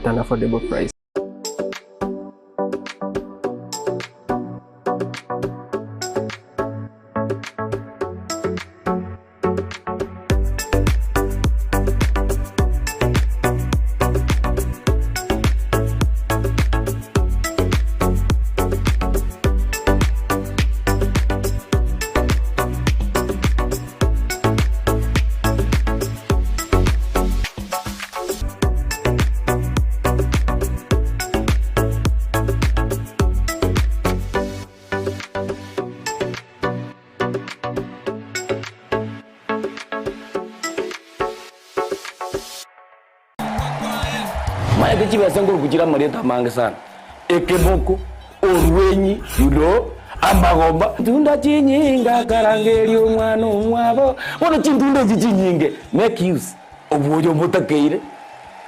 At an affordable price. Maete chibesa nkoruku chire amarieta amange sana, ekemoko, orwenyi, you know, amagomba. Chintunda chinyinge akarangeria omwana omwabo, bono chintunda echi chinyinge make use. Oboyo mbotakeire,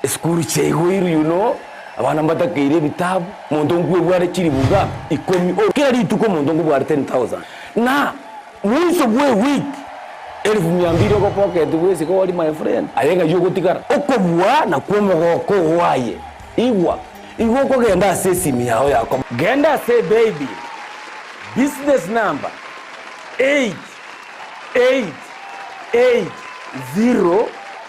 esukuru chiaigoirwe you know, abana mbatakeire ebitabu, omonto nkwebware chilifu ngapi? Ikomi, o kera rituko omonto nkobware 10,000 na mwiso bwa ewiki elfu mia mbili ogopocket bwesike ori my friend, aye ng'ai ogotigara? Okobua nakwo omogoko oo aye, igwa, igo okogenda ase esimi yao yako. Genda ase ebaby, business number, 8.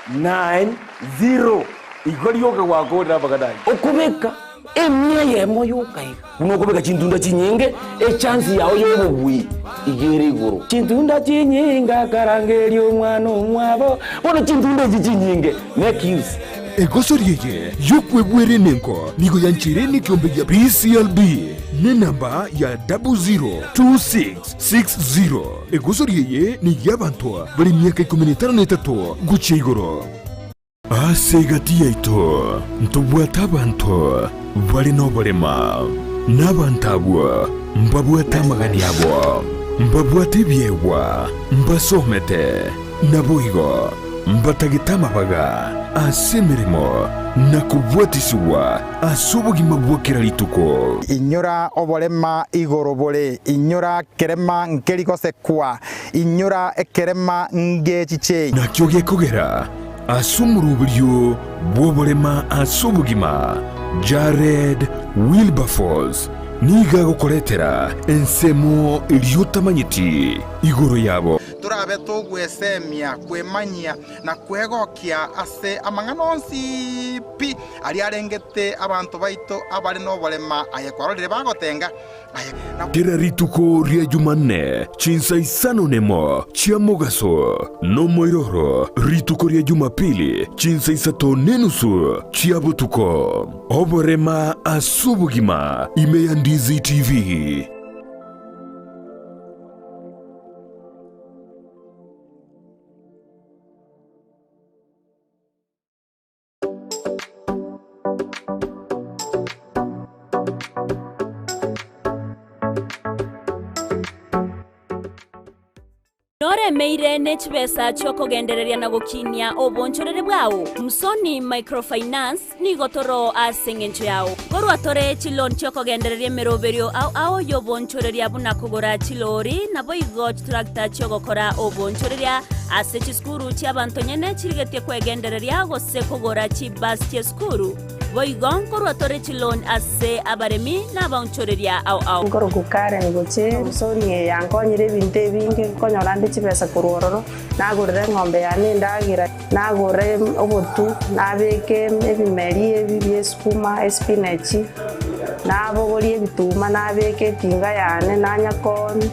88090 Igo rioka gwakorire amang'ana ayio. Okobeka emia eyemo yoka iga, buna okobeka chintunda chinyinge, echance yao y'obobui iga ere igoro. Chintunda chinyinge akarangeria omwana omwabo, bono chintunda echi chinyinge, make use. Egosori eye y'okwebwera enengo nigo yancheire nekiombe gia PCLB nenamba ya 0026. 60. Egosori eye ney'abanto bare emiaka ikomi na etano na etato gochia igoro. Ase egati yaito ntobwate abanto bare noborema, na abanto abwo mbabwate amagani abo, mbabwate ebiegwa, mbasomete, naboigo mbatagete amabaga ase emeremo na kobwatisigwa ase obogima bwa kera rituko. Inyora oborema igoro bore, inyora kerema nkeri gosekwa, inyora ekerema ngechiche. Nakio gekogera ase omoroberio bw'oborema ase obogima, Jared Wilberforce nigo agokoretera ensemo eria otamanyeti igoro yabo. Torabe togwesemia, kwemanyia, na kwegokia ase amang'ana onsi pi aria arengete abanto baito abare noborema, aye kwarorire bagotenga, aye na. Kera rituko ria Jumanne chinsa isano nemo chia mogaso, nomoiroro rituko ria Jumapili chinsa isato nenusu chia botuko. Oborema ase obogima ime ya Ndizi TV. Noremeire ne chibesa chi'okogendereria na gokinia obonchoreri bwao? Msoni Microfinance nigo toro ase engencho yao. Korwa tore chiloan chi'okogendereria emeroberio ao ao y'obonchoreria buna kogora chilori naboigo chitractor chi'ogokora obonchoreria ase chisukuru chi'abanto nyene chirigetie kwegendereria gose kogora chibus chi'esukuru. Boigo nkorwa tore chiloan ase abaremi na abaonchoreria ao ao. Nkorokwa Karen gochia Samsoni eye yankonyire ebinto ebinge, nkonyora nde chibesa korwa ororo, nagorera eng'ombe yane endagera, nagora obotu, nabeka ebimeri ebi bia esukuma, espinachi, nabogoria ebituma nabeka etinga yane, nanya koonia.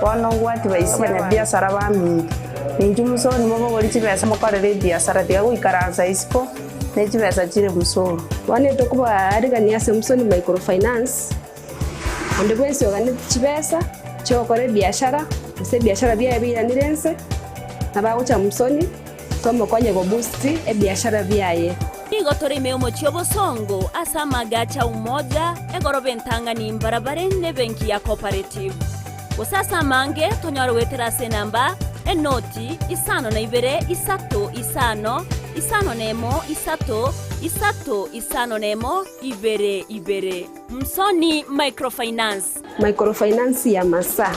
Bono ngwati baisia abanyabiasara baminto, ninchu Musoni mobogorie chibesa mokorere ebiasara, tiga goikaransa isiko. ne chibesa chire Musoni. Bono etokobaarigania ase Musoni Microfinance, onde bwensi oganeti chibesa chi'ogokora ebiashara, gose ebiashara biaye biiranire ense, nabo agocha Musoni tomokonye goboost ebiashara biaye. Nigo tore ime y'omochie obosongo ase amagacho a Umoja, egoroba entang'ani mbarabare n'ebenki ya Cooperative. Gose ase amange tonyore goetera ase enamba, enoti, isano na ibere, isato, isano, isano na emo, isato, isato, isano na emo, ibere, ibere. Msoni Microfinance. Microfinance ya Masaa.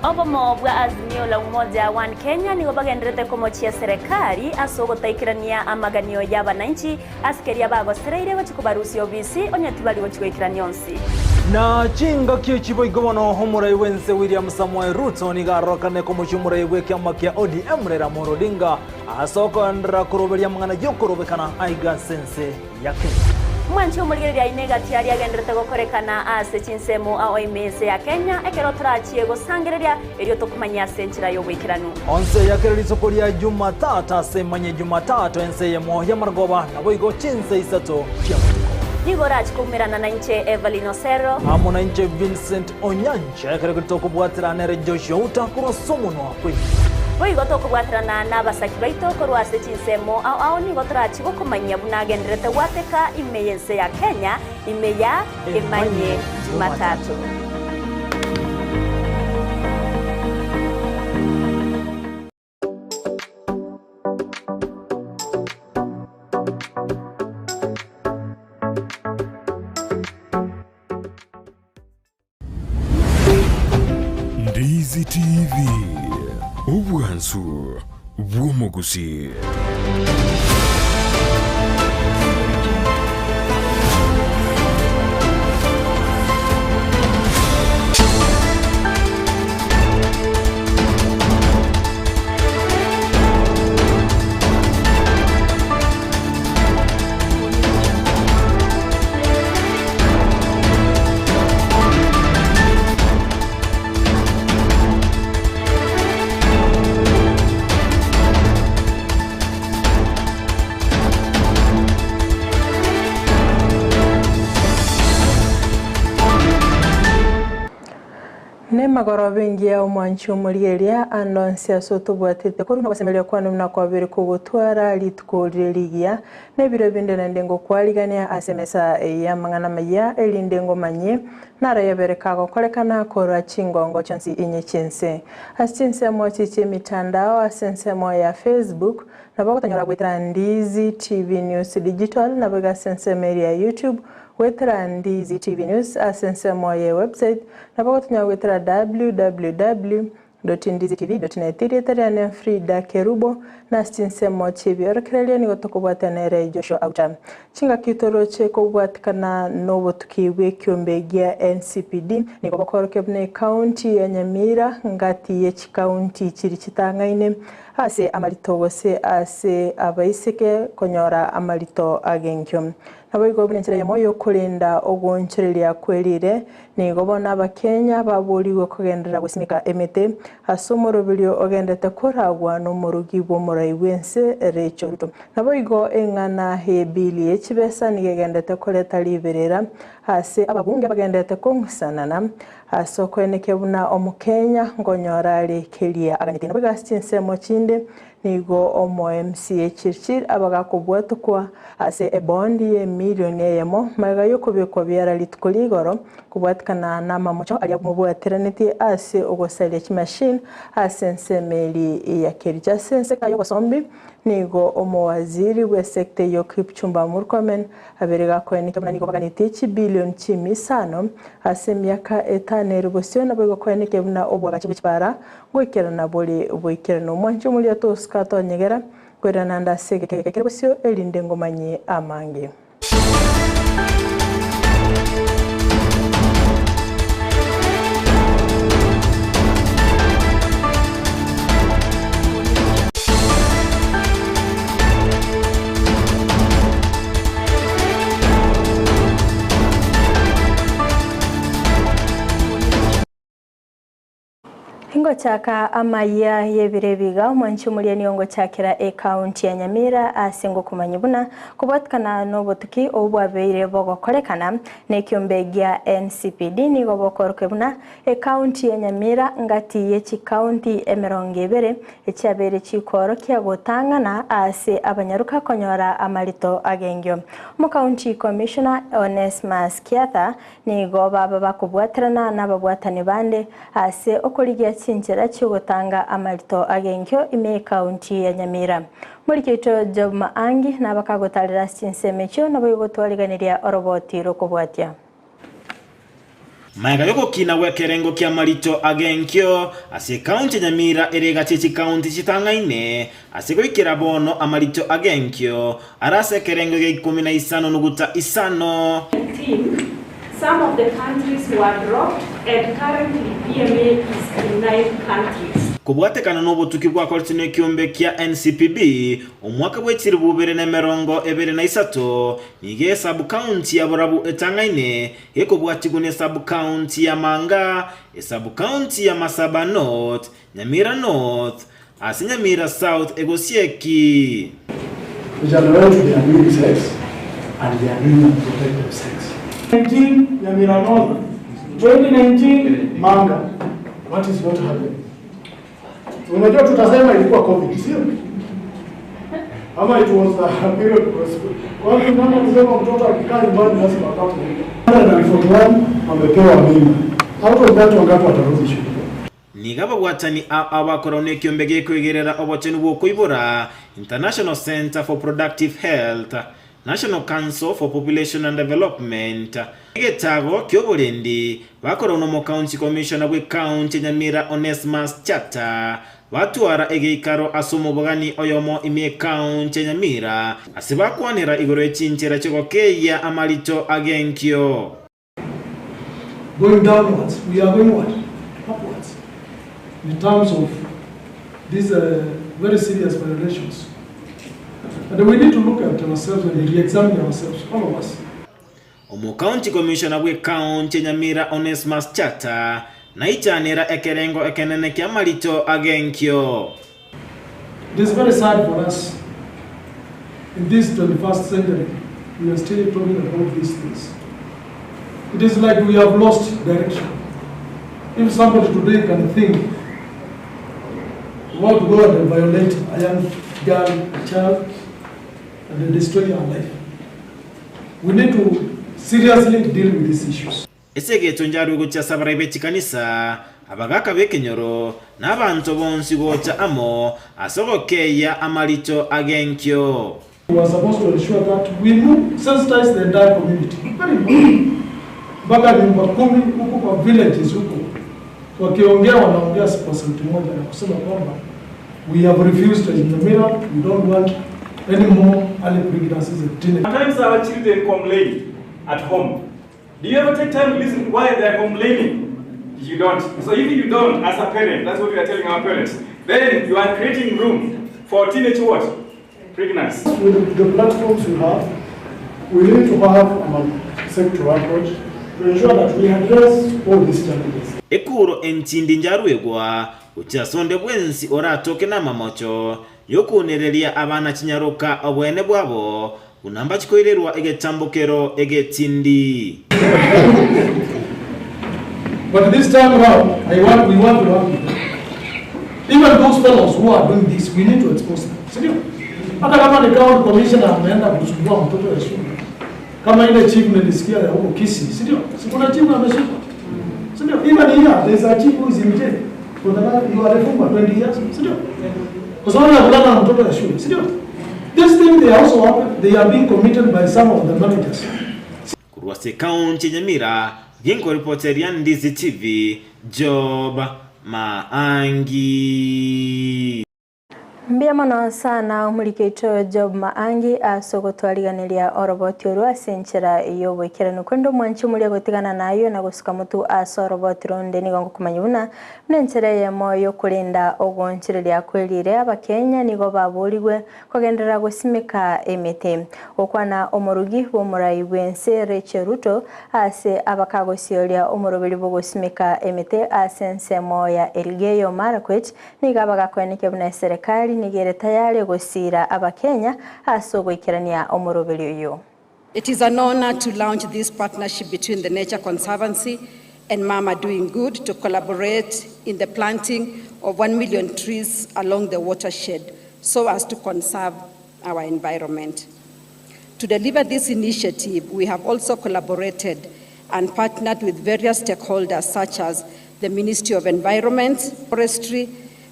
Obomo bwa Azimio la Umoja One Kenya nigo bagenderete komochia serekari ase ogotaikerania amaganio y'abananchi ase keria bagosereire gochia kobarusia obisi onye tibari gochia goikerania onsi. Na chingaki echi boigo bono omorai bw'ense William Samoei Ruto nigo arorokane komochia omorai bw'ekiama kia ODM Raila Amolo Odinga ase okoenderera koroberia amang'ana y'okorobekana aiga ase ense ya Kenya. Mwanche omorigereria aino egati aria agenderete gokorekana ase chinsemo ao ime ense ya Kenya, ekero torachie gosangereria erio tokomanye ase enchera y'oboikeranu. Onse ya kera rituko ria Jumatatu ase emanye Jumatatu ense eyemo y'amarogoba, naboigo chinse isato chi'amatuko. Nigo orachie koumerana nainche Evelyn Osero. Amo nainche Vincent Onyancha, ekero keria tokobwatera nere Joshua Uta korwa ase omonwa bw'enyama. Boigo tokobwaterana nabasaki baito korwa ase chinsemo ao ao nigo torachie gokomanyia buna agendererete gwateka ime y'ense ya Kenya ime ya Emanye Jumatatu. Ndizi TV, obwansu bw'omogusi. Nemagoroba engiya omwanchi omorieria ande onsi ase otobwatete korwa nogosemeria kwane buna kwabeire kogotwara rituko rire rigiya, na ebiro binde naende ngokwarigania ase emesa eye y'amang'ana amaya, erinde ngomanyie narayabere kagokorekana korwa chingongo chionsi inye chi'ense. Ase chinsemo echi chi'emitandao ase ensemo ya Facebook, nabo ogotonyora goetera Ndizi TV News Digital, naboigo ase ensemo eria ya YouTube goetera Ndizi TV News, ase ensemo ye website nabo ogotonyora goetera www. Ndizitv.net Erieta riane Frida Kerubo, na ase chinsemo chi'ebiorokererio nigo tokobwatana ere Joshua Auta. Chingaki toroche kobwatikana nobotuki bw'ekiombe gia NCPD nigo bokorokia buna ekaunti ya Nyamira ngati ye chikaunti chiri chitang'aine ase amarito gose ase abaiseke konyora amarito agenkio. Naboigo buna enchera eyemo yokorenda ogoonchoreria kwerire Nigo bono Abakenya baborigwe kogenderera gosimeka emete ase omoroberio ogendete koragwa nomorugi bw'omorai bw'ense Rachel Ruto. Naboigo eng'ana y'ebili ye chibesa nigo egendete koreta riberera ase ababunge bagendete kong'usanana ase okoenekia buna Omokenya nkonyora are keria aganetie. Naboigo ase chinsemo chinde Nigo omo-MCA Chirchir abagakobwatokwa ase ebondi y'emilioni eyemo magega y'okobekwa biara rituko rigoro kobwatikana namamocho aria mobwateranetie ase ogosaria chimachine ase ensemo eri ya Kericho. Ase enseka y'obosombi nigo omowaziri bw'esecta eyio Kipchumba Murkomen abere gakoenekia buna nigo baganetie chibilioni chimisano ase emiaka etano ere bosio naboigo koenekia buna oboagachi bwe chipara Goikerana bore boikeranu. Omwanche omoria tosuka tonyegera, koirana ande ase egeka kere bosio, erinde ngomanyie amange. Ingochaka amayia y'ebiro ebiga, omwanchi omoria nigo ngochakera ecounty ya Nyamira ase ngokomanya buna kobwatikana nobotuki obwo bwabeire bogokorekana nekiombe gia NCPD nigo bokorokia buna ecounty ya Nyamira ngati ye chicounty emerongo ebere echiabeire chikoorokia gotang'ana ase abanyaruka konyora amarito agengio. Omocounty Commissioner Onesmus Kiatha Nigo baba bakobwaterana nababwatani bande ase okorigia chinchera chi'ogotanga amarito agenkio ime y'ekaunti ya Nyamira. Moriki oito Job Maangi nabakagotarera ase chinsemo echio naboigo gotwariganiria oroboti rw'okobwatia. Magega y'ogokina gw'ekerengo ki'amarito agenkio ase ekaunti ya Nyamira ere egati ye chikaunti chitang'aine ase goikera bono amarito agenkio are ase ekerengo gia ikomi na isano nuguta isano. 19, some of the countries were dropped and currently PMA is in 9 countries. Kobwatekana nobotuki bwakoretwe nekiombe kia NCPB omwaka bwe chilifu ibere na emerongo ebere na isato, nigo esabukaunti ya Borabu etang'aine gekobwatigwa ne sabukaunti ya Manga, esabukaunti ya Masaba North, Nyamira North, ase Nyamira South egosieki. Vijana wetu they are doing sex and they are doing unprotected sex. 2019 Nyamira North, 2019 Manga. What is not happening? Unajua tutasema ilikuwa COVID, sio? Ama it was a period kwa hiyo mama alisema mtoto akikaa nyumbani lazima apate mimba. 141 wamepewa mimba. Out of that wangapi watarudi shule? Nigo ababwatani abakorwa nekiombe gekoigerera obochenu bw'okoibora, International Centre for Productive Health, National Council for Population and Development, egetago ki'oborendi, bakorwa nomocounty commissioner bw'ecounty ya Nyamira Onesmus Chata, batwara egeikaro ase omobogani oyomo ime y'ecounty ya Nyamira ase bakwanera igoro ye chinchera chi'ogokeyia amarito agenkio. Going downwards, we are going what? Upwards in terms of these uh, very serious violations. And we need to look at ourselves and re-examine ourselves, all of us. Omocounty Commissioner bw'ecounty ya Nyamira Onesmus Chata naichanera ekerengo ekenene ki'amarito agenkio. It is very sad for us in this 21st century, we are still talking about these things. It is like we have lost direction. If somebody today can think about go and violate a young girl, a child, and destroy her life, we need to seriously deal with these issues. Ase egetonjarwe gochia ase abarai be chikanisa, abagaaka b'ekenyoro, na abanto bonsi gocha amo ase ogokeyia amarito ag'enkio. We are supposed to ensure that we move, sensitize the entire community. Very important. Mpaka nyumba kumi huku kwa villages huku wakiongea wanaongea kwa sauti moja na kusema kwamba we have refused in Nyamira, we don't want any more early pregnancies and teenagers. Sometimes our children complain at home. Do you ever take time to listen why they are complaining? You don't. So if you don't, as a parent, that's what we are telling our parents, then you are creating room for teenage what? Pregnancy. With the platforms we have, we need to have a multi-sectoral approach to ensure that we address all these challenges. Ekuro entindi njaruegwa gochia ase onde bwensi oratoke namamocho y'okounereria abana chinyaroka obweene bwabo, buna mbachikoirerwa egetambokero egetindi. But this time round, I want, we want to work with them. Even those fellows who are doing this, we need to expose them. Si ndio? Hata kama ni county commissioner ameenda kusumbua mtoto ya shule. Kama ile chief nilisikia ya huko Kisii, si ndio? Si kuna chief ameshikwa. Si ndio? Even here there is a chief who is in jail. For the last, you are for 20 years, si ndio? Kwa sababu ya kulala na mtoto ya shule, si ndio? This thing they also happen, they are being committed by some of the managers. Korwa ase ekaunti ya Nyamira, ginkoripoteria Ndizi TV, Job Maangi. Mbuya mono sana omoriki oito Job Maangi ase ogotwariganeria oroboti orwo ase enchera y'oboikeranu. Korende omwanchi omoria gotigana nayio na gosuka motwe ase oroboti ronde nigo ngokomanya buna buna enchera eyemo y'okorenda ogoonchoreria kwerire Abakenya nigo baborigwe kogenderera gosimeka emete. Gokwana omorugi bw'omorai bw'ense Rachel Ruto ase abakagosioria omoroberi bw'ogosimeka emete ase ensemo ya Elgeyo Marakwet nigo abagakoenekia buna eserekari nigo ere tayari gosiira Abakenya ase ogoikerania omoroberi oyio. It is an honor to launch this partnership between the Nature Conservancy and Mama Doing Good to collaborate in the planting of 1 million trees along the watershed so as to conserve our environment. To deliver this initiative, we have also collaborated and partnered with various stakeholders such as the Ministry of Environment, Forestry,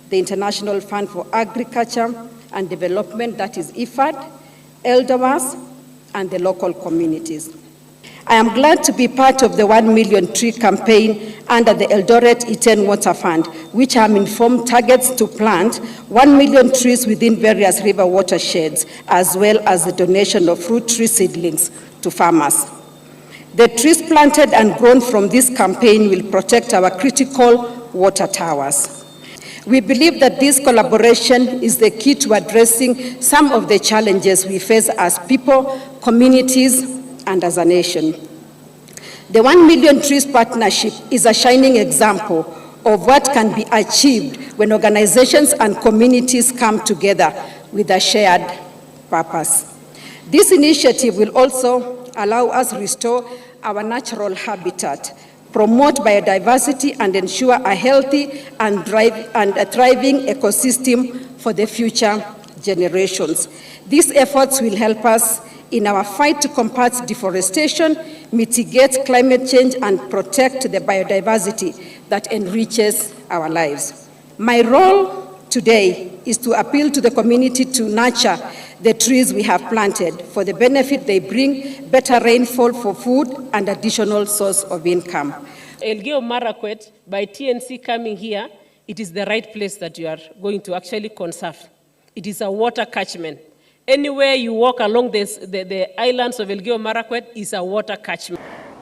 the International Fund for Agriculture and Development, that is IFAD, Eldowas, and the local communities. I am glad to be part of the 1 million tree campaign under the Eldoret Iten Water Fund, which I'm informed targets to plant 1 million trees within various river watersheds, as well as the donation of fruit tree seedlings to farmers. The trees planted and grown from this campaign will protect our critical water towers. We believe that this collaboration is the key to addressing some of the challenges we face as people, communities, and as a nation. The 1 Million Trees Partnership is a shining example of what can be achieved when organizations and communities come together with a shared purpose. This initiative will also allow us restore our natural habitat, promote biodiversity, and ensure a healthy and, drive, and a thriving ecosystem for the future generations. These efforts will help us in our fight to combat deforestation, mitigate climate change, and protect the biodiversity that enriches our lives. My role today is to appeal to the community to nurture the trees we have planted for the benefit they bring, better rainfall for food, and additional source of income. Elgeyo Marakwet, by TNC coming here, it is the right place that you are going to actually conserve. It is a water catchment. Anywhere you walk along this, the islands of Elgeyo Marakwet is a water catchment.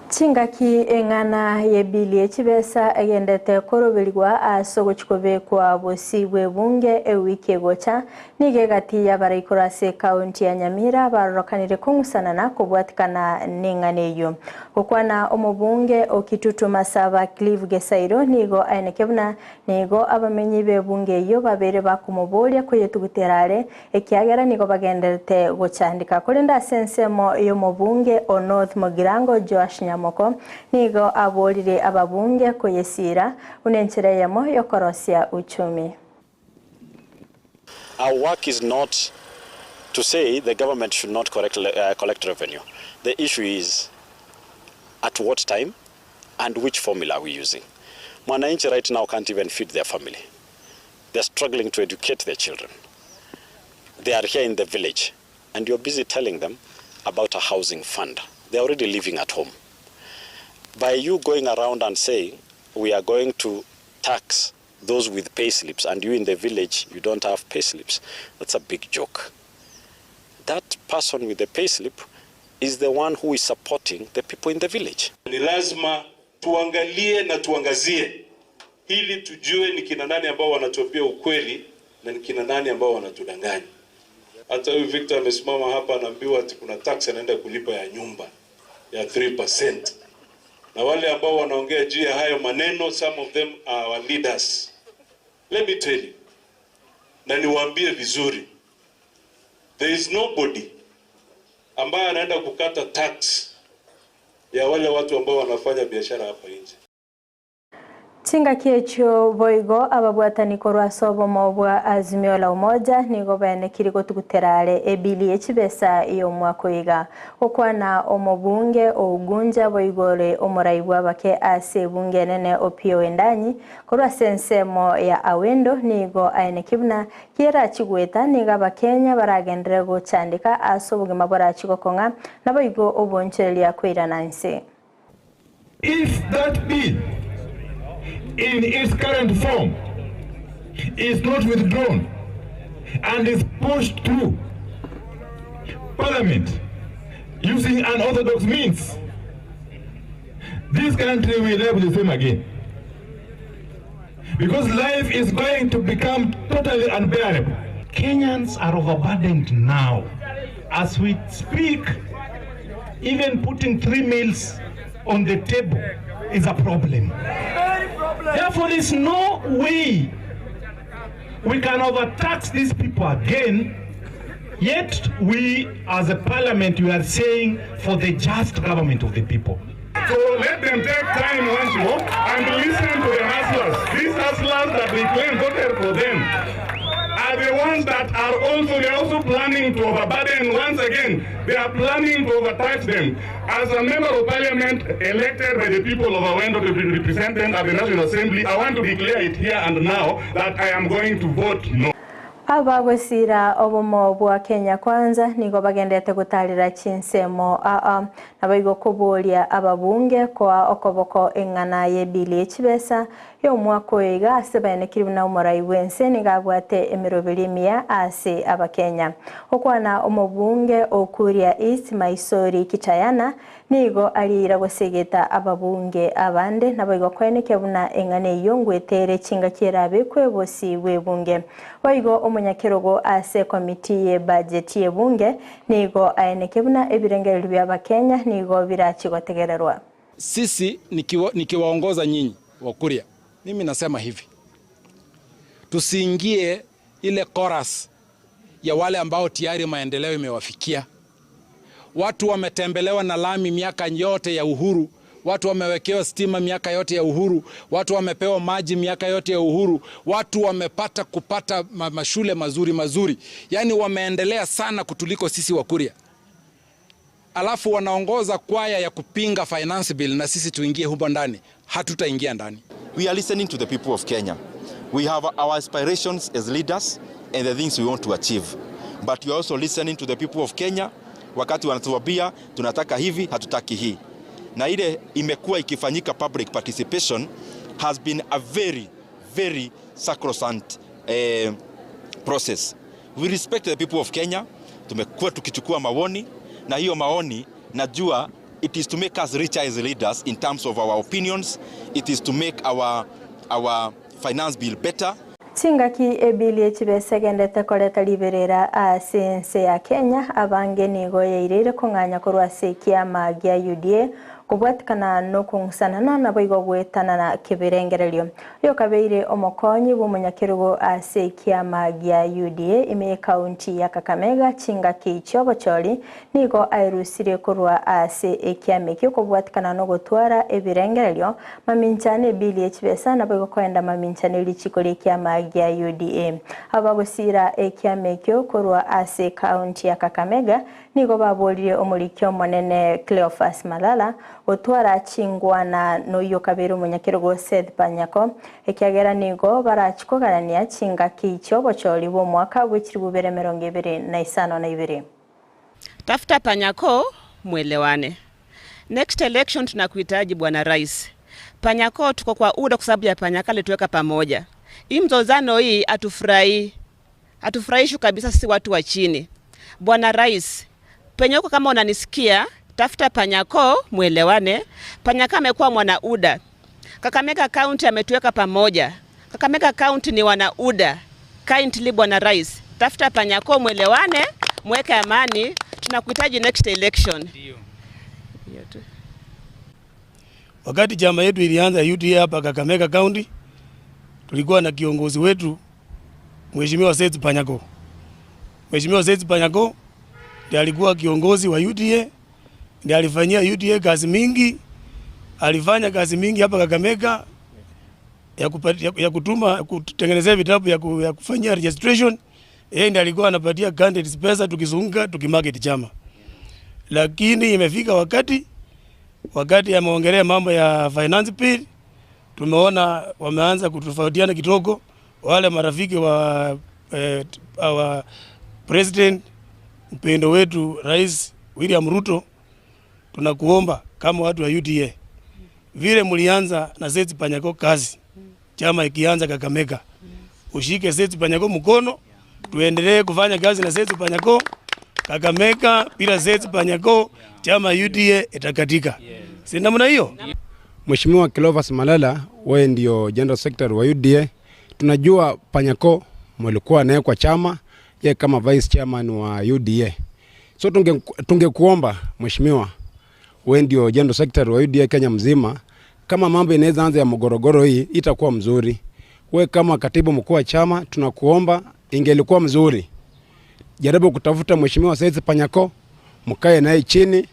Chingaki eng'ana y'ebili echibesa egendete koroberigwa ase ogochikobekwa bosi bwe bunge ewiki egocha nigo egati y'abaraikoro ase ekaunti ya Nyamira barorokanire kong'usanana kobwatikana n'eng'ana eywo. Gokwana omobunge o Kitutu Masaba Clive Gesairo nigo aeneke buna nigo abamenyi b'ebunge eywo babere bakomoboria koyetugutera are ekiagera nigo bagenderete gochandika korende ase ensemo y'omobunge o North Mugirango Joash Nyamoko nigo aborire ababunge koyesira buna enchera eyemo yokorosia uchumi. Our work is not to say the government should not correct, collect revenue. The issue is at what time and which formula are we using. Mwananchi right now can't even feed their family. They're struggling to educate their children. They are here in the village and you're busy telling them about a housing fund. They're already living at home. By you going around and saying we are going to tax those with pay slips and you in the village, you don't have pay slips, that's a big joke. That person with the pay slip is the one who is supporting the people in the village. Ni lazima tuangalie na tuangazie ili tujue ni kina nani ambao wanatuambia ukweli na ni kina nani ambao wanatudanganya. Hata huyu Victor amesimama hapa anaambiwa ati kuna tax anaenda kulipa ya nyumba ya 3%. Na wale ambao wanaongea juu ya hayo maneno, some of them are our leaders. Let me tell you, na niwaambie vizuri, there is nobody ambaye anaenda kukata tax ya wale watu ambao wanafanya biashara hapa nje. Chingaki echio boigo ababwatani korwa ase obomo bwa Azimio la Umoja nigo baenekire gotugutera are ebili echibesa y'omwaka oiga gokwana omobunge ougunja boigore omorai bwabake ase ebunge enene Opiyo Wandayi korwa ase ensemo ya Awendo nigo aeneki buna kierachigweta nigo abakenya baragendere gochandika ase obogima borachi gokong'a naboigo obonchereria koirana nse. If that bill in its current form is not withdrawn and is pushed through Parliament using unorthodox means, this country will never be the same again. Because life is going to become totally unbearable. Kenyans are overburdened now. As we speak, even putting 3 meals on the table is a problem. Therefore, there is no way we can overtax these people again. Yet we, as a parliament, we are saying for the just government of the people. So let them take time once more and listen to the hustlers. These hustlers that we claim voted for them are the ones that are also, they are also planning to overburden once again. They are planning to overtax them. As a member of parliament elected by the people of Awendo to represent them at the National Assembly, I want to declare it here and now that I am going to vote no. Abagosira obomo bwa Kenya Kwanza nigo bagenderete gotarera chinsemo aa naboigo koboria ababunge koa okoboko eng'ana y'ebili ye chibesa y'omwaka oyo iga ase baenekiri buna omorai bw'ense nigo abwate emeroberi emiya ase abakenya. Gokwana omobunge o Kuria East Maisori Kitayana Nigo ariira gosegeta ababunge abande, naboigo koenekia buna eng'ana eyio ngwetere chingaki erabekwe bosio bw'ebunge. Boigo omonyakerogo ase ekomiti y'ebajeti y'ebunge nigo aenekia buna ebirengererio bi'Abakenya nigo birachi gotegererwa. Sisi nikiwaongoza nyinyi Wakuria, mimi nasema hivi, tusiingie ile chorus ya wale ambao tayari maendeleo imewafikia. Watu wametembelewa na lami miaka yote ya uhuru, watu wamewekewa stima miaka yote ya uhuru, watu wamepewa maji miaka yote ya uhuru, watu wamepata kupata mashule mazuri mazuri, yaani wameendelea sana kutuliko sisi Wakuria. Alafu wanaongoza kwaya ya kupinga finance bill na sisi tuingie humo ndani, hatutaingia ndani. We are listening to the people of Kenya. We have our aspirations as leaders and the things we want to achieve. But we are also listening to the people of Kenya wakati wanatuambia tunataka hivi, hatutaki hii. Na ile imekuwa ikifanyika public participation has been a very very sacrosanct eh, process. We respect the people of Kenya. Tumekuwa tukichukua maoni na hiyo maoni najua it is to make us richer as leaders in terms of our opinions. It is to make our, our finance bill better. Chingaki ebili echibesa egendete koreta riberera ase ense ya Kenya, abange nigo yaireire kong'anya korwa ase ekiama gia UDA kobwatikana nokong'usanana naboigo goetanana kebirengererio. Oyo kabeire omokonyi bw'omonyakerogo ase ekiama gia UDA ime y'ekaunti ya Kakamega chingaki chiobochori nigo aerusirie korwa ase ekiama ekio kobwatikana nogotwara ebirengererio mamincha nebili yechibesa naboigo koenda mamincha nerichiko riekiama gia UDA. Abagosira ekiama ekio korwa ase ekaunti ya Kakamega Nigo baboririe omoriki omonene Cleophas Malala gotwara chingwana noyio kabere omonyakerogo Seth Panyako, ekiagera nigo barachi koganania chingaki chi'obochori bw'omwaka bwe chilifu ibere emerongo ebere na isano na ibere. Tafuta Panyako mwelewane. Next election tunakuhitaji bwana rais. Panyako tuko kwa UDA kwa sababu ya Panyako alituweka pamoja. Hii mzozano hii hatufurahii. Hatufurahishwi kabisa sisi watu wa chini. Bwana Rais, penye huko kama unanisikia, tafuta Panyako mwelewane. Panyako amekuwa mwana UDA. Kakamega County ametuweka pamoja. Kakamega County ni wana UDA. Kindly Bwana Rais, tafuta Panyako mwelewane, mweke amani, tunakuhitaji next election. Hiyo tu. Wakati chama yetu ilianza UDA hapa Kakamega County, tulikuwa na kiongozi wetu Mheshimiwa Seth Panyako. Mheshimiwa Seth Panyako ndiye alikuwa kiongozi wa UDA, ndiye alifanyia UDA kazi mingi, alifanya kazi mingi hapa Kakamega ya, kupatia, ya kutuma kutengenezea vitabu ya, ku, ya kufanyia registration. Yeye ndiye alikuwa anapatia candidates pesa tukizunguka tukimarket chama, lakini imefika wakati wakati ameongelea mambo ya finance bill, tumeona wameanza kutofautiana kidogo wale marafiki wa eh, our president mpendo wetu Rais William Ruto, tunakuomba kama watu wa UDA, vile mlianza na Seth Panyako kazi, chama ikianza Kakamega, ushike Seth Panyako mkono, tuendelee kufanya kazi na Seth Panyako Kakamega. Bila Seth Panyako chama UDA itakatika, si namna hiyo? Mheshimiwa Cleophas Malala, wewe ndio General Secretary wa UDA. Tunajua Panyako mlikuwa naye kwa chama, ye kama vice chairman wa UDA. So tungekuomba mheshimiwa, wewe ndio General Secretary wa UDA Kenya mzima, kama mambo inaweza anza ya mgorogoro hii itakuwa mzuri. We kama katibu mkuu wa chama tunakuomba, ingelikuwa mzuri jaribu kutafuta mheshimiwa Seth Panyako, mkae naye chini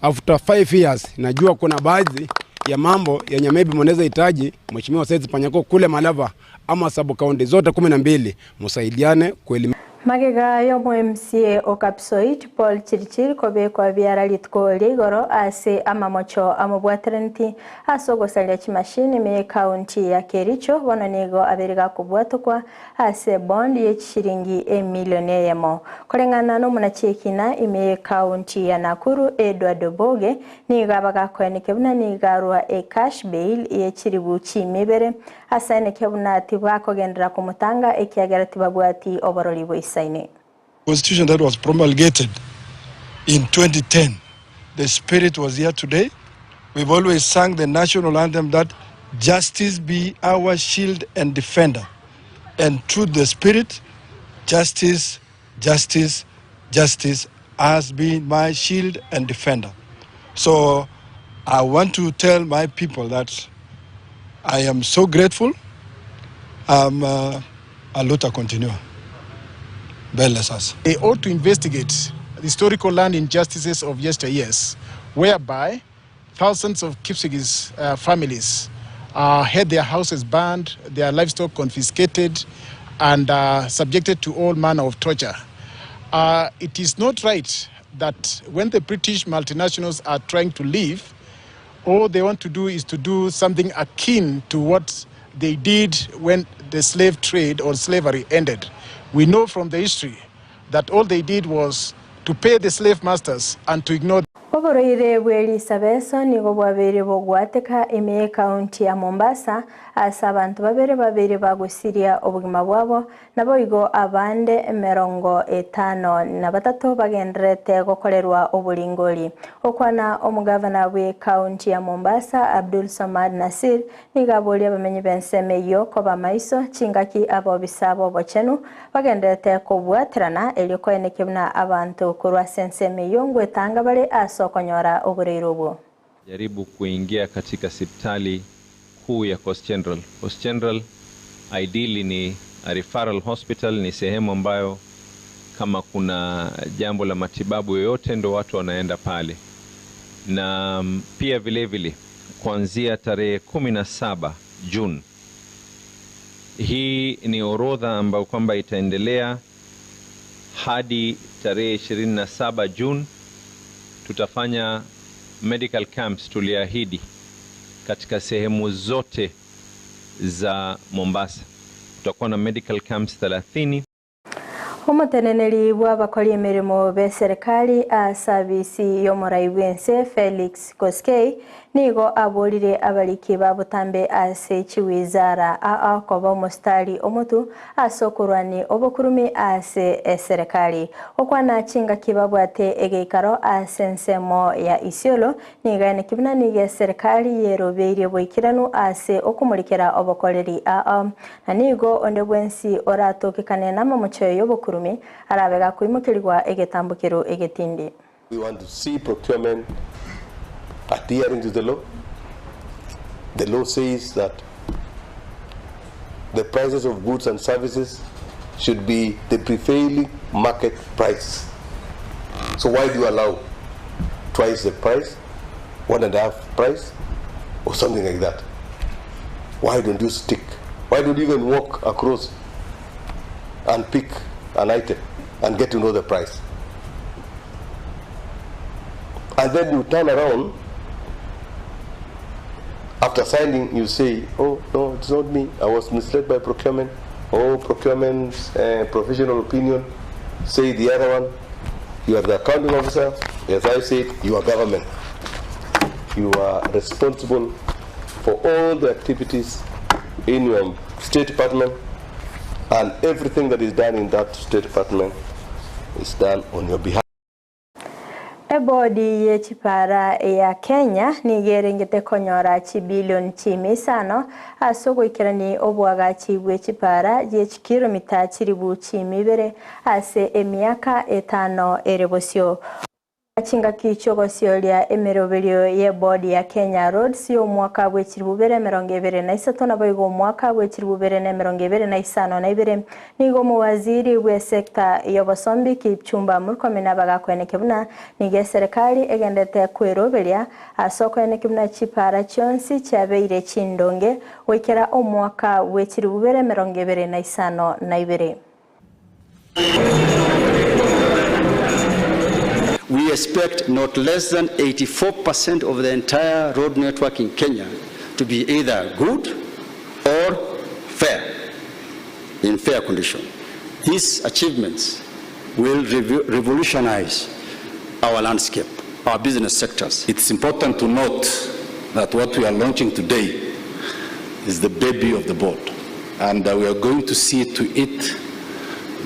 after 5 years. Najua kuna baadhi ya mambo yenye maybe mnaweza hitaji mheshimiwa Seth Panyako kule Malava ama sub county zote 12 msaidiane kuelimisha. Magega y'omo MCA o Kapsoit, Paul Chirchir kobekwa biara rituko ria igoro ase amamocho amobwateraneti ase ogosaria chimashini ime y'ekaunti ya Kericho bono nigo abeire gakobwatokwa ase ebond ye chishiringi emilioni eyemo. Koreng'ana nomonachi ekina ime y'ekaunti ya Nakuru Edward Oboge nigo abagakoeneke buna nigo arua ecash bail ye chiribu chiimi ibere Asaeneke buna tibakogenderera komotanga, ekiagera tibabwati oborori boisaine. Constitution that was promulgated in 2010 the spirit was here today we've always sung the national anthem that justice be our shield and defender and through the spirit justice justice justice has been my shield and defender so i want to tell my people that i am so grateful um, uh, a luta continua mbele sasa They ought to investigate the historical land injustices of yesteryears, whereby thousands of Kipsigis uh, families uh, had their houses burned, their livestock confiscated, and uh, subjected to all manner of torture. Uh, it is not right that when the British multinationals are trying to leave, all they want to do is to do something akin to what they did when the slave trade or slavery ended. We know from the history that all they did was to pay the slave masters and to ignore Oborwaire bwe risabeso nigo bwabeire bogwateka ime y'ekaunti ya Mombasa ase abanto babere babeire bagosiria obogima bwabo naboigo abande 53 bagendererete gokorerwa oboringori. Okwana omogavana bw'ekaunti ya Mombasa Abdul Samad Nasir nigo aboria abamenyi b'ensemo eyio koba maiso chingaki abobisa b'obochenu bagendererete kobwaterana erio koenekia buna abanto korwa ase ensemo eyio ngwetanga bare ase okonyora oboreiro obwo. Jaribu kuingia katika sipitali kuu ya Coast General. Coast General ideally ni a referral hospital, ni sehemu ambayo kama kuna jambo la matibabu yoyote ndo watu wanaenda pale, na pia vile vile kuanzia tarehe 17 Juni, hii ni orodha ambayo kwamba itaendelea hadi tarehe 27 Juni. Tutafanya medical camps tuliahidi katika sehemu zote za Mombasa. Tutakuwa na medical camps 30. Omoteneneri bw'abakori emeremo b'eserekari ase abisi y'omorai bw'ense Felix Koskei nigo aborire abariki ba botambe ase chiwizara aa koba omositari omotu ase okorwani obokurumi ase eserekari. Okwana chingaki babwate egeikaro ase ensemo ya Isiolo nigo aeneki buna nigo eserekari yerobeirie boikeranu ase okomorikera obokoreri aa na nigo onde bwensi oratokekane n'amamocho y'obokurumi arabe gakoimokerigwa egetambokero egetindi. We want to see procurement adhering to the law. The law says that the prices of goods and services should be the prevailing market price. So why do you allow twice the price, 1.5 price, or something like that? Why don't you stick? Why don't you even walk across and pick an item and get to know the price? And then you turn around after signing, you say, oh, no, it's not me. I was misled by procurement. Oh, procurement's professional opinion. Say the other one. You are the accounting officer. As I said, you are government. You are responsible for all the activities in your state department, and everything that is done in that state department is done on your behalf. Ebodi ye chipara ya Kenya nigo erengete konyora chibilioni chimi isano ase ogoikerani obwagachi bwe chipara ye chikilomita chiribu chimi ibere ase emiaka 5 ere bosio. Chingaki chiogosioria emeroberio ye bodi ya Kenya Roads y'omwaka bwe 2023 naboigo omwaka bwe 2025 nigo omowaziri bwe sekta y'obosombi Kipchumba Murkomen abagakweneke buna nigo eserikali egendete kweroberia ase okoeneke buna chipara chionsi chiabeire chindonge goikera omwaka bwe 2052. We expect not less than 84% of the entire road network in Kenya to be either good or fair, in fair condition. These achievements will revolutionize our landscape, our business sectors. It's important to note that what we are launching today is the baby of the board, and we are going to see to it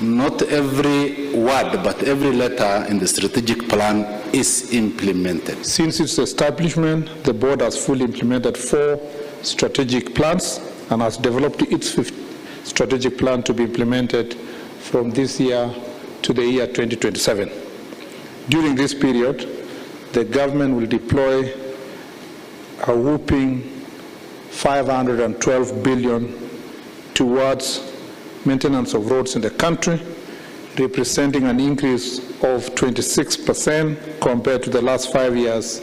not every word but every letter in the strategic plan is implemented. Since its establishment, the board has fully implemented 4 strategic plans and has developed its 5th strategic plan to be implemented from this year to the year 2027. During this period, the government will deploy a whopping 512 billion towards maintenance of roads in the country, representing an increase of 26% compared to the last 5 years,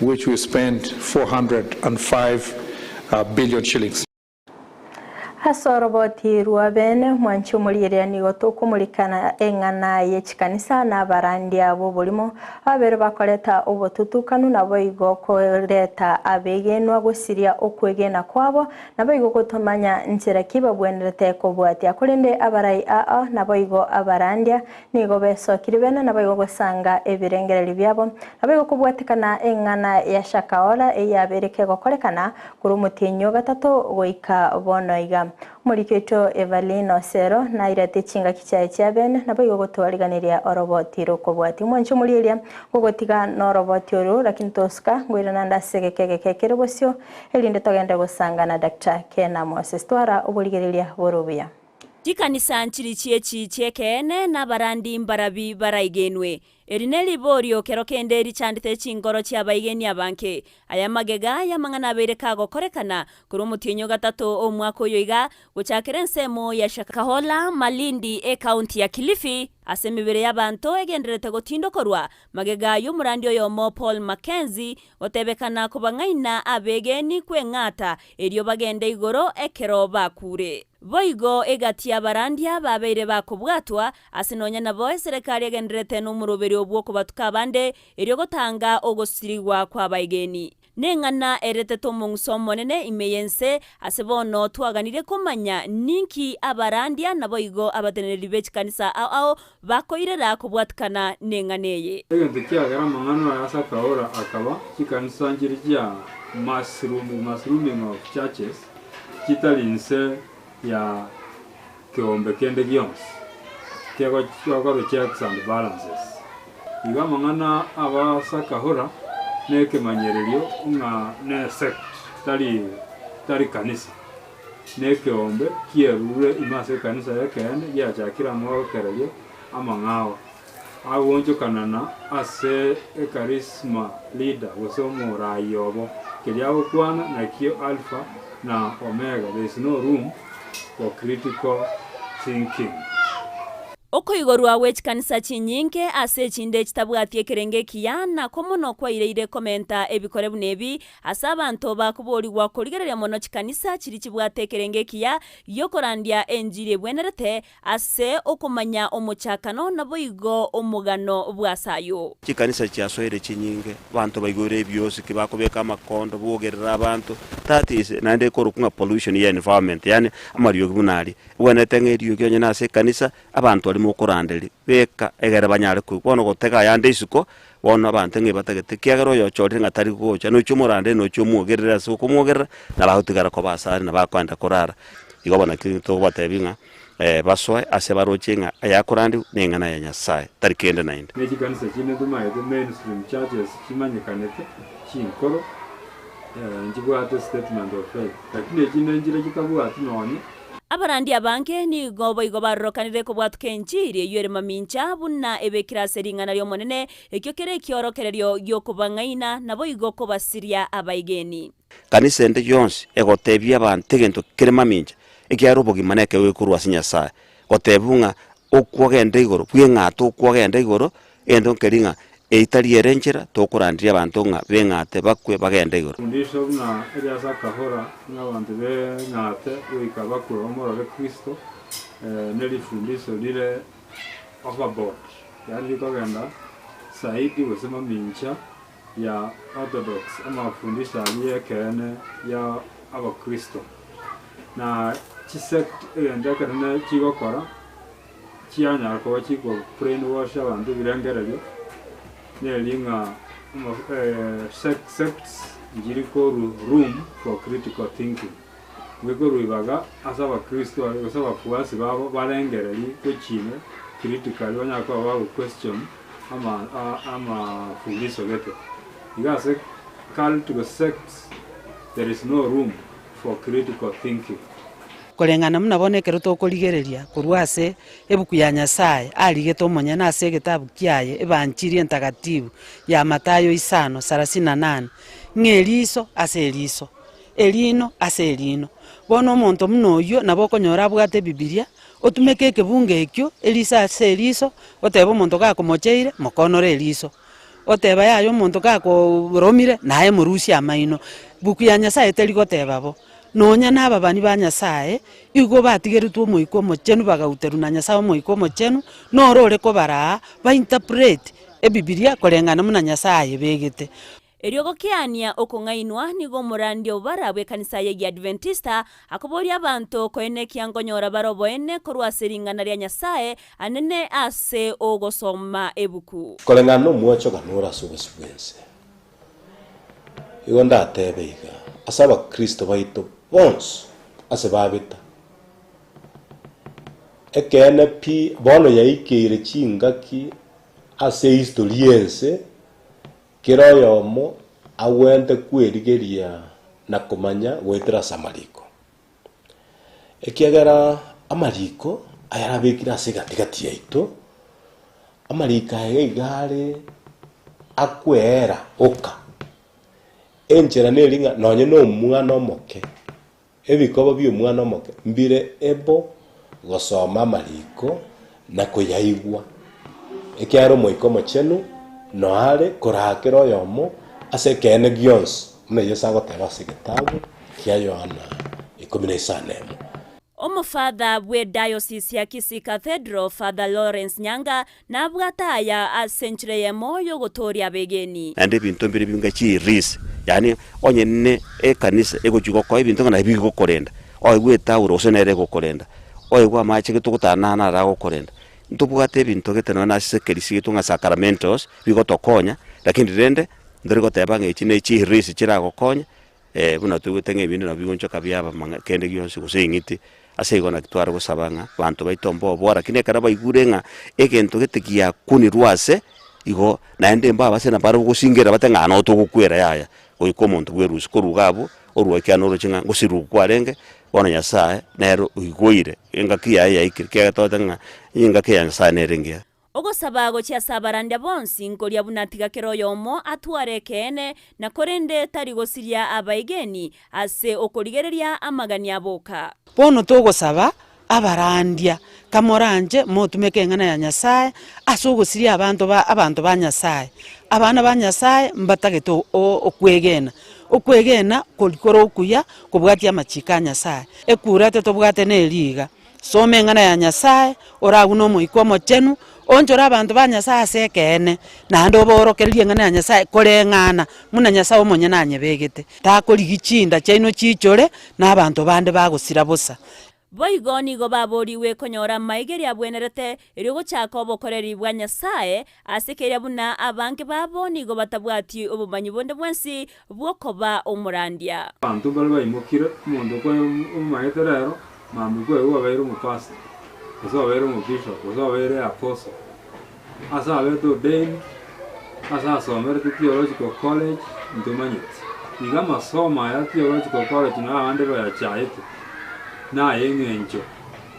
which we spent 405 billion shillings. Ase oroboti rwa bene mwanchi omorieria nigo tokomurikana eng'ana ye chikanisa na abarandia b'oborimo ababere bakoreta obotutukanu nabo igo koreta abegenwa gosiria okwegena kwabo nabo igo gotomanya nchera ki babwenerete kobwatia korende abarai aa nabo igo abarandia nigo besokire bene nabo igo gosanga ebirengereri byabo nabo igo kobwatikana eng'ana ya Shakahola eyabereke gokorekana kuri omotienyi gatato goika bono iga Muriketo Evelyn Osero na irete chingaki chiaye chia bene nabo igo gotwariganiria oroboti rokobwati mwancho murieria gogotiga na oroboti oru lakini tosuka ngwirana ndasege kege kere bosio erinde togende gosanga na Dr. Kena Moses twara oborigereria borubuya. Chikanisa nchiri chiechi chiekene na abarandi mbarabi baraigenwe eri neriborio kero kende richandete chingoro chiabaigeni abanke aya magega yamang'ana abeire kagokorekana kuri omotienyi gatato omwaka oyo iga gochakera ensemo ya Shakahola Malindi ekaunti ya Kilifi ase emibere y'abanto egenderete gotindokorwa magega y'omorandi oyomo Paul Mackenzie gotebekana kobang'aina abegeni kweng'ata erio bagende igoro ekero bakure. Boigo egati abarandia babeire bakobwatwa ase nonya nabo eserekari egenderete n'omoroberi obwo okobatuka abande erio gotanga ogosirigwa kwa abaegeni. Neng'ana eretete omong'uso omonene ime yense ase bono twaganire komanya ninki abarandia naboigo abateneneri be chikanisa ao ao bakoirera kobwatikana neng'ana eye. Egento kiagera amang'ana aya ase akaora akaba chikanisa nchiri chia mushrooming of churches chitari nse ya kiombe kende gionsi kegokorwa checks and balances. Igo amang'ana aba Shakahola nekemanyererio ng'a ne sect tari kanisa nekeombe kierure ime ase ekanisa y'ekeene giachakire amorokererio amang'ao agonchokanana ase echarisma leader gose omorai obo keria agokwana nakio alpha na omega. There is no room for critical thinking. Okoigorwa gwe chikanisa chinyinge ase echinde chitabwati ekerenge ekiya nako mono kwaireire komenta ebikore buna ebi ase abanto bakoborigwa korigereria mono chikanisa chiri chibwate ekerenge ekiya giokorandia enjiri ebwenerete ase okomanya omochakano naboigo omogano bwasayo. Chikanisa chiasoire chinyinge banto baigore ebiosi kibakobeka amakondo bogerera abantu that is naende ekorukunga pollution ya environment yani amariogi buna aria ebwenerete ng'a eriogi onye nase ekanisa abantu arimo okoranderi beka egere banyare koigwa bono gotega ayande isiko bono abantu ng'a ebatagete kiagera oyo ochorire ng'a tari gocha nochia omoranderi nochia omwogerere ase okomwogerera nabagotigara koba asare nabakoenda korara igo bono naki togobatebi ng'a basoe ase baroche ng'a ayakorandi neng'ana ya Nyasaye tari kende naende. Ne chikanisa chinde ntomaete mainstream churches chimanyekanete chinkoro nchibwate statement of faith lakini echinde nchire chitabwati nonye. Abarandi abange nigo boigo barorokanire kobwatuka enchiri eyio ere mamincha buna ebekire ase ring'ana ri'Omonene ekio kere ekiorokererio gi'okobang'aina naboigo kobasiria abaegeni. Kanisa ende yonsi egotebia abanto egento kere mamincha ekiagera obogima nekeo gekorwa ase Nyasaye gotebiwa ng'a okwogenda igoro bweng'ate okwogenda igoro egento nkeri ng'a eitari ere enchera tokoranderia abanto ng'a beng'ate bakwe bagende igoro. Fundisho buna eria Shakahola ng'a abanto beng'ate goika bakwe bamorore Kristo nerifundisho rire. overboard, yaani rikogenda zaidi gose mamincha ya orthodox, amafundisho aria y'ekeene ya abakristo. Na chisect egento ekenene chigokora, chianyara koba chiko brainwash abanto ebirengererio, neri ng'a sects nchiri korwa room for critical thinking. Nigo ribaga ase abakristo baria gose abafuasi babo barengererie gochia critically banyare koba bago question ama amafundiso gete. Iga ase cult gose sects there is no room for critical thinking. Koreng'ana buna bono ekero tokorigereria korwa ase ebuku ya Nyasae arigete omonyene ase egetabu kiaye Ebanchiri Entagatibu ya Mathayo isano sarasini na nane, ng'a eriso ase eriso, Erino ase erino. Bono omonto buna oyio nabo okonyora abwate Ebibilia, otumeke ekebungo ekio, eriso ase eriso, otebe omonto gakomocheire, mokonore eriso. Oteba yaya omonto gakooromire, naye morusie amaino. Buku ya Nyasaye teri goteba bo. Nonya na ababani ba Nyasaye, igo batigeretwe Omoika Omochenu bagauterwa na Nyasaye Omoika Omochenu, noro ore kobaraa, ba interpret Ebibilia koreng'ana buna Nyasaye ayebegete. Erio gokeania okong'ainwa, nigo omorandia obara bw'ekanisa y'Egiadventista akoboria abanto koenekia nkonyora bare oboene korwa ase ring'ana ria Nyasae anene ase ogosoma ebuku. Koreng'ana nomwochogano ore ase obosio bw'ense, igo ndatebe iga ase abakristo baito bonsi ase babeta, Ekeene pi, bono yaikeire chingaki ase ehistory y'ense, Kera oyomo agwenerete kwerigeria na komanya goetera ase amariko, ekiagera amariko ayarabekire ase egati-gati yaito, amariko aya iga are akwera oka. Enchera neri ng'a nonye na omwana omoke, ebikoba bia omwana omoke mbire able gosoma amariko na koyaigwa, ekiagera Omoika Omochenu noare koraa kera oyomo ase ekeene gionsi, buna Yeso agoteba ase egetabu kia Yohana ikomi na isano emo. Omofather bwe Diocese ya Kisii Cathedral, Father Lawrence Nyanga, nabwate aya ase enchera eyemo y'ogotooria abegeni. Naende ebinto mbire binga chiris, yaani onye ne ekanisa egochia gokoa ebinto ng'a nabi bigokorenda, oegwe etauro gose nere egokorenda, oegwe amache gete ogotanana naro agokorenda. Ntobwate ebinto gete nonya na ase ekerisi giaito ng'a sacramentals, bigotokonya, lakini rende, ntori goteba ng'a echi ne chiris chiragokonye, buna toigwete ng'a ebinde nabo bigonchoka biaba amang'a kende gionsi gose eng'iti, ase igo naki tware gosaba ng'a abanto baito mboboa lakini ekero baigure ng'a egento gete giakunirwe ase igo, naende mbabase nabarabwo gosingerera bate ng'a noo togokwera yaya, goika omonto bwerusia korwa iga abwo, orwa ekiagera noroche ng'a ngosirwa kwarenge, bono Nyasaye nere oigoire engaki yaye yaikire, ekiagera tobwate ng'a engaki ya Nyasaye nere engiya. Ogosaba gochia ase abarandia bonsi nkoria buna tiga kera oyomo atware ekeene, na korende tari gosiria abaegeni ase okorigereria amagani aboka. Bono togosaba abarandia, kamoranche motumeke eng'ana ya Nyasae ase ogosiria abanto ba abanto ba Nyasae. Abana ba Nyasae mbatagete okwegena, okwegena koria kore okuya kobwatia amachiko a Nyasae. Ekurate tobwate neri iga. Soma eng'ana ya Nyasae, oragune Omoika Omochenu, onchore abanto ba Nyasae ase ekeene, naende obaorokererie eng'ana ya Nyasae koreng'ana buna Nyasae omonyene anyebegete. Takorigia chinda chiaino chiichore, na abanto bande bagosira bosa. Boigo nigo baboorigwe konyora amaigerio abwenerete, erio gochaka obokoreri bwa Nyasae, ase keria buna abange babo nigo batabwati obomanyi bonde bwensi bw'okoba omorandia. Abanto mbare baimokire, omonto omanyete rero, mambia kwaigwa obeire omopastor, gose obeire omobishop, gose obeire apostle. Ase abete ordained, ase asomerete theological college, ntomanyeti. Iga amasomo aya theological college naro abande bayachaete, naye eng'encho.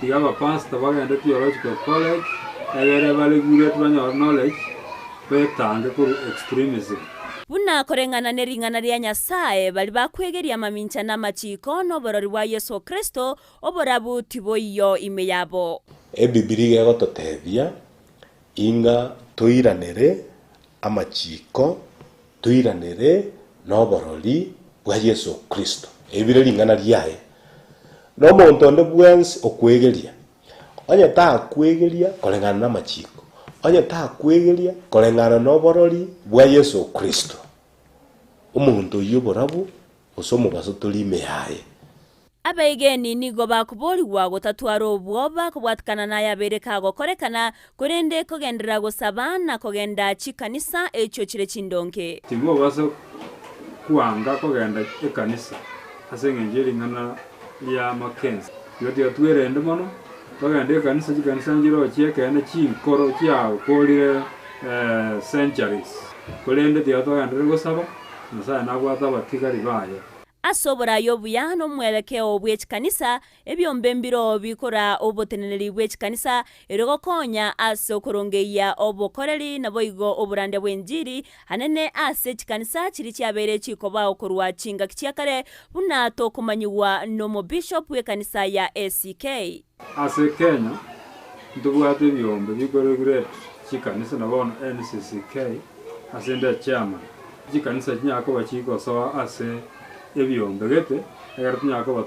Tiga abapastor bagende theological college, egere baregulate banyore knowledge, betange korwa extremism. Buna koreng'ana ne ring'ana ria Nyasae, baria bakwegeria amamincha na amachiko na oborori bwa Yeso Kristo, oborabu tiboiyo ime yabo. Ebibiri iga egototebia ing'a toiranere amachiko, toiranere noborori bwa Yeso Kristo. Ebire ring'ana riaye. Nomonto onde bwensi okwegeria. Onye takwegeria koreng'ana namachiko, onye takwegeria koreng'ana noborori bwa Yeso Kristo, omonto oyio oborabu gose omobaso tori ime yaye. Abaegeni nigo bakoborigwa gotatwara obwoba kobwatikana nayabeire kagokorekana, korende kogenderera gosaba na kogenda chikanisa echio chire chindonge. Timobasa kwanga kogenda ekanisa ase engencho ye ring'ana ria Makenzi. Igo tiga twerende mono, togende ekanisa, chikanisa nchiroo chi'ekeene chinkoro chiakorire centuries, korende tiga togenderere gosaba, Nyasaye nabwate abatigari baye. Ase oboraai obuya na omwelekeo bwe chikanisa, ebiombe mbiroo bikora oboteneneri bwe chikanisa, erio gokonya ase okorongeyia obokoreri naboigo oborandia bw'enchiri, anene ase chikanisa chiria chiabeire chikobao korwa chingaki chia kare, buna tokomanyigwa nomobishop bw'ekanisa ya ACK. Ase Kenya ntobwate ebiombe bikoregulate chikanisa na bono NCCK ase nde chairman. Chikanisa chinyara koba chigosoa ase ebiombe gete ekero tonyara koba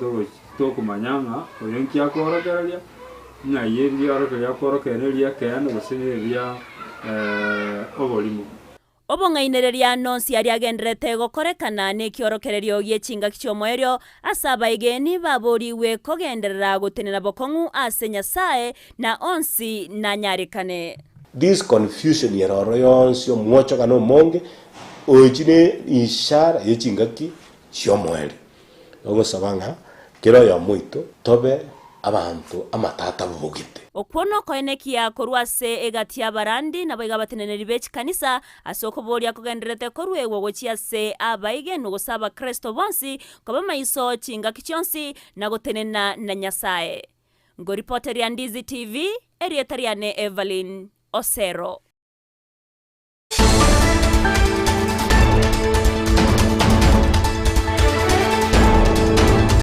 tokomanya ng'a oyo nki akworokereria, ng'ai eriorokererio akworokereria neria ekeene gose neria oborimo. Obong'ainereria nonsi aria agendererete gokorekana nekiorokererio gie chingaki chi'omoerio, ase abaegeni baboorigwe kogenderera gotenena bokong'u ase Nyasae, na onsi nanyarekane. This confusion ere ororo yonsi omwochogano omonge ochi ne ishara ye chingaki chi'omoerio. Ogosaba ng'a kera oyomo oito tobe abanto amatata bobogete. Okwo nokoenekia korwa ase egati y'abarandi, naboigo abateneneri be chikanisa, ase okoboria kogendererete koruegwa gochia ase abaigenwa gose Abakristo bonsi, koba maiso chingaki chionsi, na gotenena na Nyasae. Ngoripoteria Ndizi TV, erieta riane Evelyn Osero.